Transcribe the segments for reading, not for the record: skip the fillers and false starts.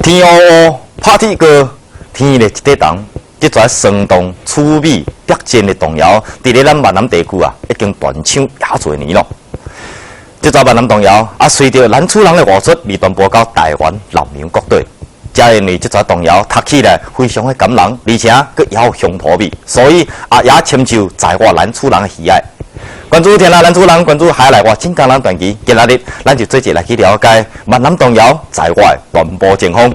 天烏烏，拍鐵鍋，天熱一塊銅，這逝生動、趣味、逼真的童謠，佇咧咱閩南地區啊，已經傳唱遮濟年咯。這逝閩南童謠啊，隨著蘭厝人的外出，而傳播到台灣、南洋各地。才因為這逝童謠讀起來非常的感人，而且閣猶有鄉土味，所以啊，也深受在外蘭厝人的喜愛。關注天啦，蘭厝人，關注海內外晉江人傳奇。今仔日，咱就做伙來去了解閩南童謠在外傳播情況。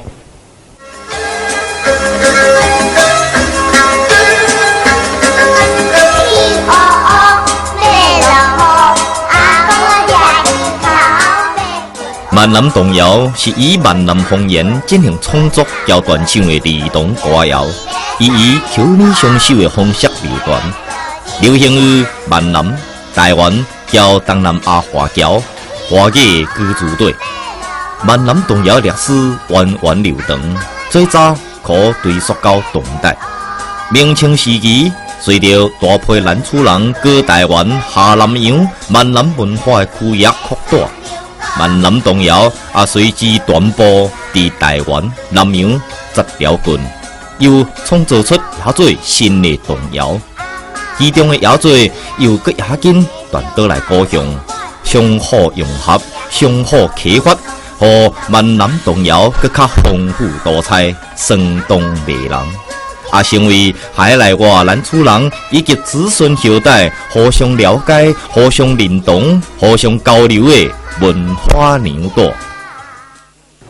閩南童謠是以閩南方言進行創作佮傳唱的兒童歌謠，伊以口耳相授的方式流傳，流行於閩南、台灣佮東南亞華僑、華語居住地。閩南童謠歷史源遠流長，最早可追溯到唐代。明清時期，隨著大批蘭厝人過台灣、下南洋，閩南文化的區域擴大，閩南童謠也隨之傳播佇台灣、南洋十條郡，又創造出遐濟新的童謠，其中的遐濟又閣也緊傳倒來故鄉，相互融合、相互啟發，予閩南童謠閣較豐富多彩、生動迷人，也成為海內外蘭厝人以及子孫後代互相了解、互相認同、互相交流的文化紐帶。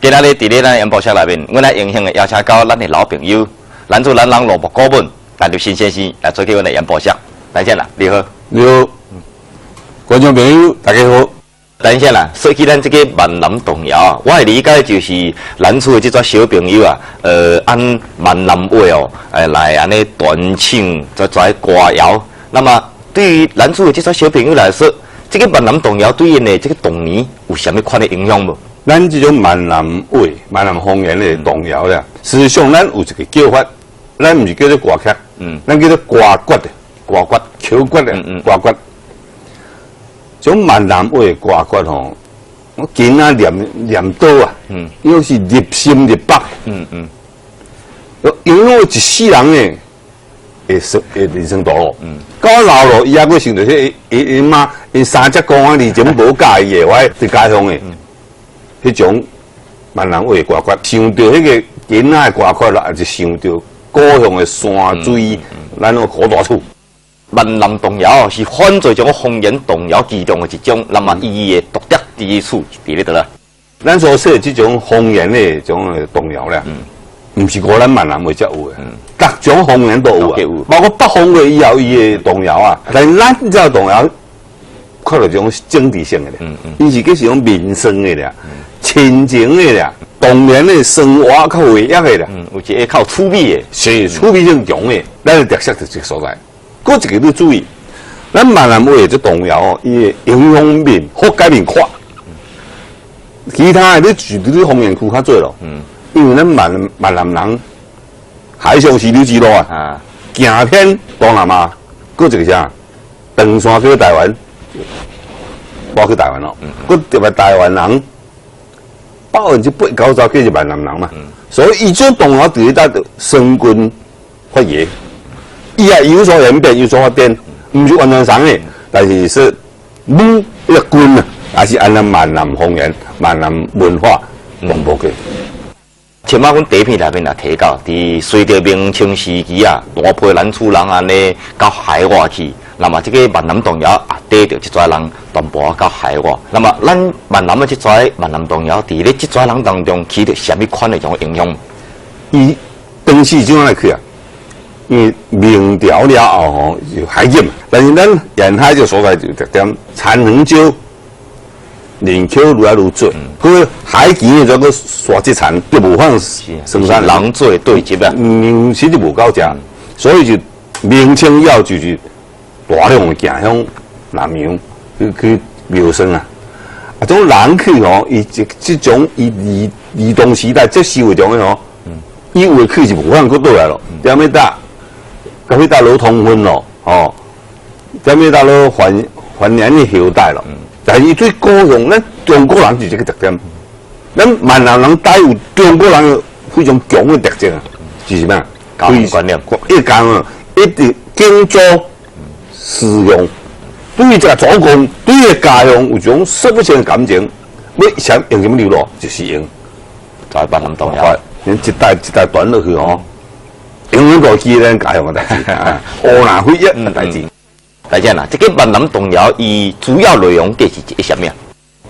今仔日佇咧咱演播室內面，阮來榮幸的邀請到咱的老朋友，蘭厝蘭人羅木顧問陳立新先生來做客阮的演播室。陳先生，你好。你好，觀眾朋友大家好。陳先生，說起咱這個閩南童謠啊，我的理解就是蘭厝的這逝小朋友啊，按閩南話哦，來按呢傳唱這逝歌謠。那麼對於蘭厝的這逝小朋友來說，這個閩南童謠對𪜶的這個童年有啥物款的影響無？咱這種閩南話、閩南方言的童謠咧，事實上咱有一個叫法，咱毋是叫做歌曲，咱叫做歌訣的，歌訣、口訣的，歌訣。這種閩南話的歌訣吼，我囡仔念念倒啊，因為是入心入腹，因為一世人呢，會生會人生道路，到老了伊猶閣想著彼伊𪜶媽𪜶三只公仔以前無教伊的，我佇家鄉的，彼種閩南話的歌訣，想著彼個囡仔的歌訣啦，也是想著故鄉的山水，咱個古大厝。閩南童謠是反濟種方言童謠其中的一種，那麼伊的獨特之處佇咧佗啦？咱所說的這種方言的這種童謠咧，毋是孤咱閩南話才有的，逐種方言都有啊，包括北方話伊也有伊的童謠啊。但是咱這童謠，看著這種政治性的咧，伊是閣是種民生的咧，親情的咧，童年的生活較回憶的咧，有一個較有趣味的，是趣味性強的，咱的特色就這個所在。閣一個你注意，咱閩南話的這童謠哦，伊的影響面覆蓋面闊，其他的你住佇你方言區較濟咯。因為咱閩南人海上絲綢之路啊，行遍東南亞，閣一個啥？長山去台灣，我去台灣咯。閣特別台灣人，80%九十計是閩南人嘛，所以伊這童謠佇咧搭就生根發芽。伊也有所演變，有所發展，毋是完全相的，但是說母彼個根啊，也是按咱閩南方言、閩南文化傳播過。前擺阮底片內面也提到，佇隨著明清時期啊，大批蘭厝人按呢到海外去，那麼這個閩南童謠也綴著這逝人傳播到海外。那麼咱閩南的這逝閩南童謠，佇咧這逝人當中起著啥物款的種影響？伊當時怎樣來去啊？因為明朝了後吼就海禁，但是咱沿海這個所在就特點產能少，人口愈來愈濟，佮海墘的這個沙質田就無法生產，人做對接啊，糧食就無夠食，所以就明清以後就是大量的行向南洋去謀生啊。啊，這種人去吼，伊這這種伊兒童時代接受的種的吼，伊有的去是無法閣倒來咯，踮咧搭。佮彼搭落通婚咯，吼，踮彼搭落繁衍的後代咯。但是伊對故鄉，咱中國人是這個特點，咱閩南人帶有中國人的非常强的特徵啊，就是啥？家乡觀念，一講啊，一直敬祖思鄉，對這個祖公，對個家鄉有一種說不清的感情。欲想用啥物流落，就是用在閩南童謠，一代一代傳落去吼，永遠都記得咱家鄉的代誌，烏南回憶的代誌。大姐啦，這個閩南童謠伊主要內容計是一啥物啊？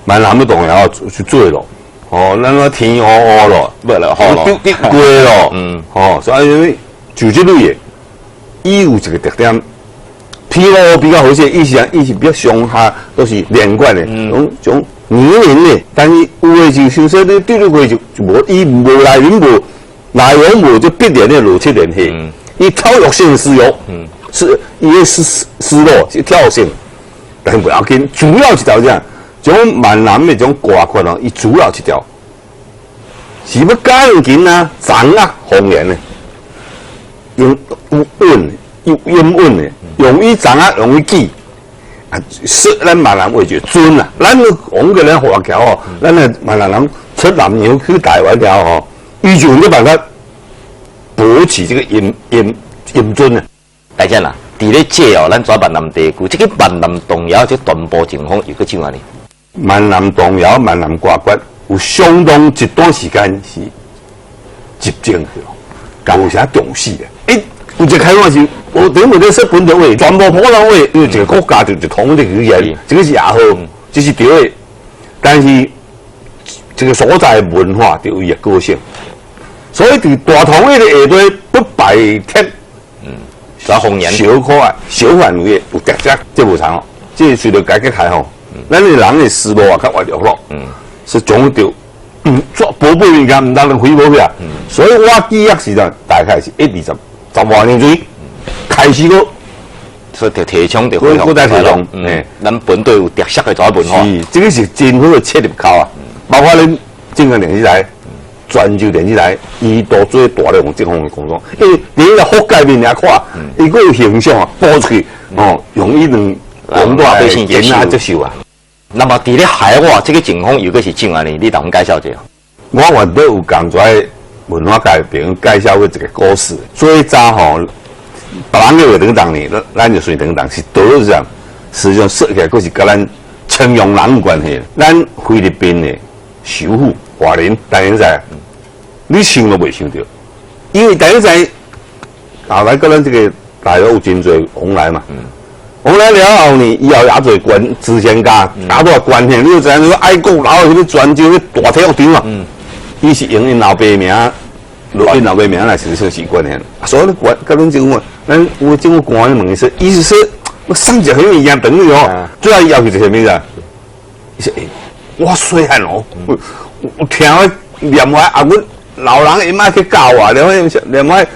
閩南的童謠是做咯，哦，咱說天烏烏咯，不了，好咯，丟丟過咯，哦，所以就這類的，伊有一個特點，天烏烏比較好些，伊是伊是比較上下都是連貫的，種種年齡的，但是有的就像說你丟丟過就就無，伊無內容無內容無就必然的邏輯聯繫，伊跳躍性思維，是伊的思思路是跳躍性，但是不要緊，主要一條這樣。種閩南的種歌曲哦，伊主要一條是欲鋼琴啊、掌握方言的，用有韻有音韻的，容易掌握，容易記。啊，說咱閩南話就準啦。咱講個咱華僑哦，咱的閩南人出南洋去台灣了吼，伊就有辦法博取這個音音音準啊。大姐啦，佇咧這哦，咱跩閩南地區，這個閩南童謠這傳播情況又閣怎按呢？閩南童謠、閩南歌曲有相當一段時間是集中去，無啥重視的。欸，有一個開放是，我頂下咧說本土話，全部普通話，因為一個國家就一統一語言，這個是也好，這是對的。但是這個所在文化就有伊的個性，所以佇大統一的下底不排斥，啥方言，小可啊，小範圍的有特色，這無錯哦。這隨著改革開放。咱的人的思路啊，較活躍咯，是講著，做寶貝物件，毋通浪費無去啊。所以我記憶時陣大概是一二十十外年前開始閣，所以就提倡就閣再提倡，咱本地有特色的跩文化，是，這個是真好的切入口啊。包括恁中央電視台、泉州電視台，伊都做大量這方面工作，因為你個覆蓋面來看，伊閣有形象啊，播出去，哦，容易讓廣大百姓接受啊。那麼佇咧海外這個情況又閣是怎按呢？你同阮介紹一下。我原底有共跩文化界朋友介紹過一個故事。最早吼，別人叫會當呢，咱就隨當當是倒這樣。實際上說起來，閣是佮咱青陽人有關係。咱菲律賓的首府華林，大英仔，你想都袂想著，因為大英仔後來佮咱這個大陸有真濟往來嘛。往來了後呢，以後也濟官慈善家，也多關係。你就知影，說愛國老彼個泉州彼大體育場啊，伊是用𪜶老爸名，用𪜶老爸名來實說是關係。所以你關，佮阮政府，咱有政府官員問伊說，伊是說我送一個物件轉去哦，最後伊要求是啥物啊？伊說，欸，我細漢哦，我聽我念我啊，阮老人伊媽去教我，然後念我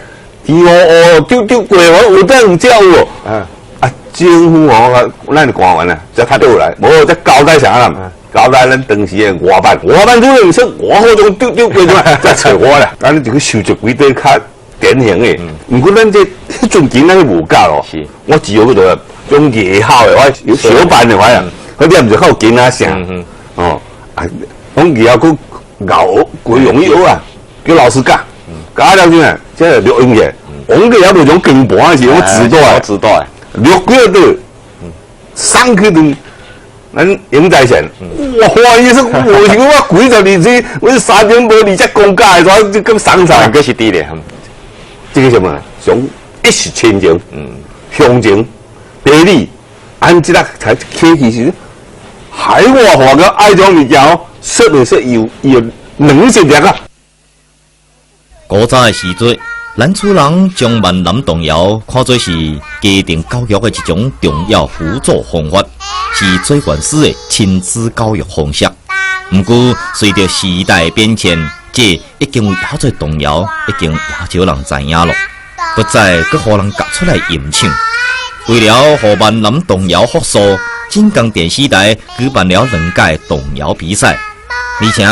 天烏烏丟丟過，我有當有遮有無？啊，政府哦，咱的官員啊，才較倒來，無才交代啥啦？交代咱當時的外辦，外辦主任說，我好種丟丟過來，才揣我啦。咱就去收集幾塊較典型的，毋過咱這彼陣囡仔無教哦。我只有去做種夜校的，我有小班的我啊，嗰啲毋是較有囡仔聲，哦，啊，講以後閣熬規容易學啊，叫老師教，教了之後，這錄音嘅，講個也無種鍵盤是用紙帶，紙帶。錄幾個對，送去對，咱永在線。哇！伊說我想我幾十年前，我三點無二只公家的，我這咁送上。這是對的，這個什麼？上一是親情，鄉情，地理，按這個才起其實海外話個愛種物件哦，說袂說有有軟實力啊。古早的時陣，咱厝人將閩南童謠看作是家庭教育的一種重要輔助方法，是最原始的親子教育方式。毋過，隨著時代變遷，這已經有遐濟童謠已經也少人知影咯，不再閣予人夾出來吟唱。為了予閩南童謠復甦，晉江電視台舉辦了兩屆童謠比賽，而且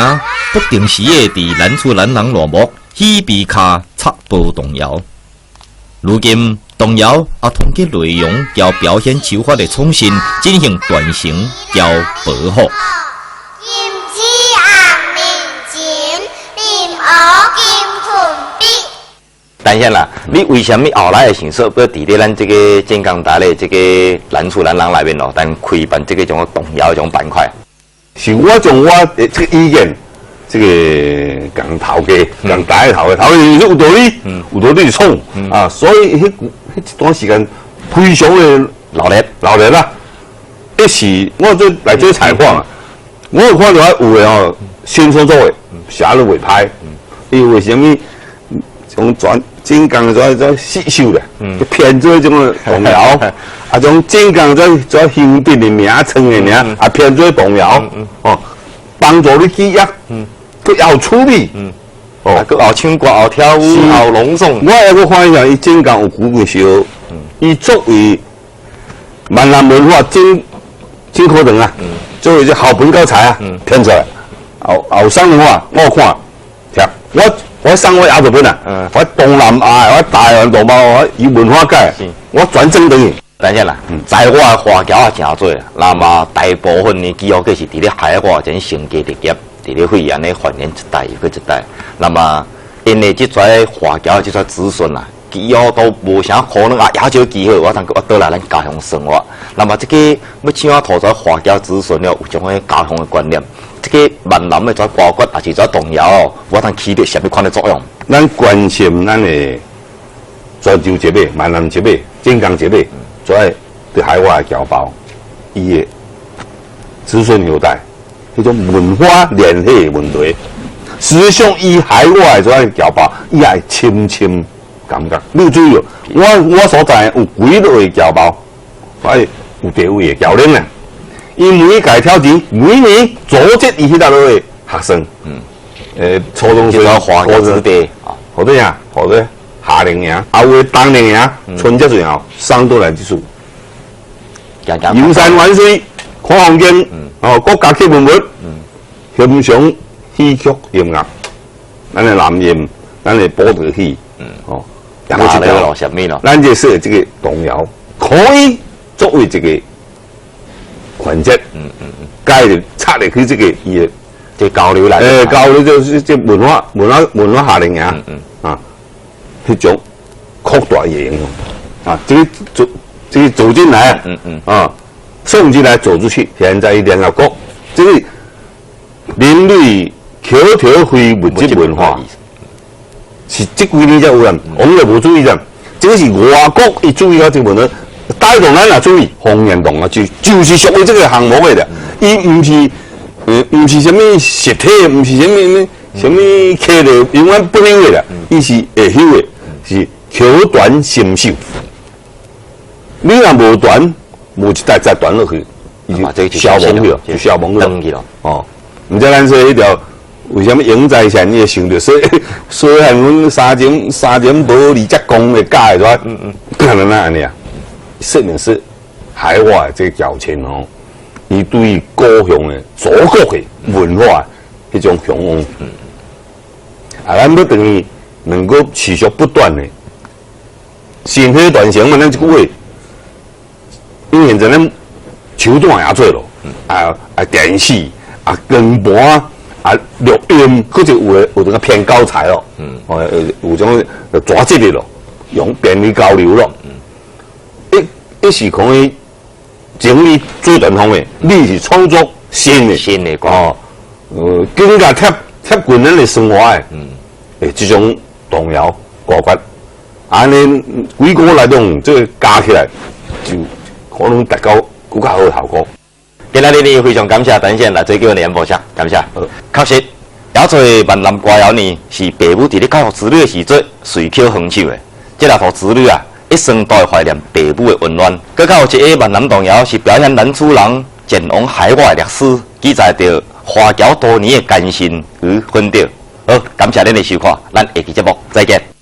不定時的佇咱厝咱人欄目喜比卡插播童謠。如今童謠也通過內容佮表現手法的創新，進行傳承佮保護。金子紅面前，林學金準備。陳先啦，你為啥物後來會想說欲佇咧咱這个正港台的這个南厝咱人內面哦，咱開辦這个種童謠這種板塊？是我將我的這个意見，這个共頭家，共大的頭家，頭家有道理，有道理是創啊，所以彼彼一段時間非常的鬧熱，鬧熱啦。一時我做來做採訪啊，我有看著有的哦，新創作的寫得袂歹，因為啥物從轉正港做做刺繡的，就編做這種童謠，啊，種正港做做鄉鎮的名、村的名，啊，編做童謠，哦，幫助你記憶，閣猶趣味，哦，閣猶唱歌、猶跳舞、猶朗誦。我還閣看一下，伊正港有古桂燒，伊作為閩南文化真真可能啊，作為這校本教材啊，編出來，後後生的話，我有看，聽我。我送我亞洲本啊，我東南亞，我台灣同胞，我有文化界，我轉正等於。陳先啦，在外華僑也誠濟，那麼大部分呢，幾乎閣是佇咧海外這成家立業，佇咧肺炎咧繁衍一代又閣一代。那麼𪜶的這跩華僑這跩子孫啊，幾乎都無啥可能啊，也少機會，我通閣倒來咱家鄉生活。那麼這个欲請討跩華僑子孫了，有種个家鄉的觀念。這个閩南的跩歌曲，抑是跩童謠哦，有通起著啥物款的作用？咱關心咱的泉州籍的、閩南籍的、晉江籍的，跩佇海外的僑胞，伊的子孫後代，彼種文化聯繫的問題。事實上，伊海外跩僑胞，伊也會深深感覺。你有注意哦，我所在有幾落位僑胞，我有地位的僑領啊。伊每屆挑戰，每年組織伊彼搭落的學生，初中生、華僑子弟，或者啥，或者夏令營，啊有的冬令營，春節時候送倒來這處，遊山玩水，看風景，哦，國家級文物，欣賞戲曲音樂，咱的南音，咱的寶島戲，哦，然後這個什麼咯？咱這說這个童謠可以作為一个環節，加入插入去這個伊的這交流來，交流就是這文化文化文化夏令營，啊，彼種擴大伊的影響，啊，這個走這個走進來，啊，送進來走出去，現在聯合國這個人類口頭非物質文化是這幾年才有人，我們就無注意啫，這個是外國伊注意到這個問題。帶動咱也注意方言童啊，就是屬於這個項目的啦。伊毋是，毋是啥物實體，毋是啥物啥物刻的，永遠不朽的啦。伊是會朽的，是口傳心授。你若無傳，無一代再傳落去，伊就消亡去了，就消亡去了。哦，毋知咱說彼條為啥物永在線伊會想著說，雖然阮三點三點無二隻公會教的，可能按呢啊？說明是海外這個僑親哦，伊對故鄉的祖國的文化彼種嚮往，啊，咱欲轉去能夠持續不斷的薪火傳承嘛，咱這句話，因為現在咱手段也濟咯，啊啊電視啊光盤啊錄音，或者有的有種編教材咯，哦有種紙質的咯，用便利交流咯。一是可以整理做傳統的，你是創作新的，新的哦，更加貼貼近咱的生活的，這種童謠歌曲，按呢幾個來講，這個加起來就可能達到更較好的效果。今仔日呢，非常感謝陳先來做叫演播室，感謝。確實，也做閩南歌謠呢，是爸母佇咧教育子女的時陣隨口哼唱的。這若予子女啊，一生都會懷念爸母的溫暖。閣較有一个閩南童謠，是表現南厝人前往海外的歷史，記載著華僑多年的艱辛與奮鬥。好，感謝恁的收看，咱下期節目再見。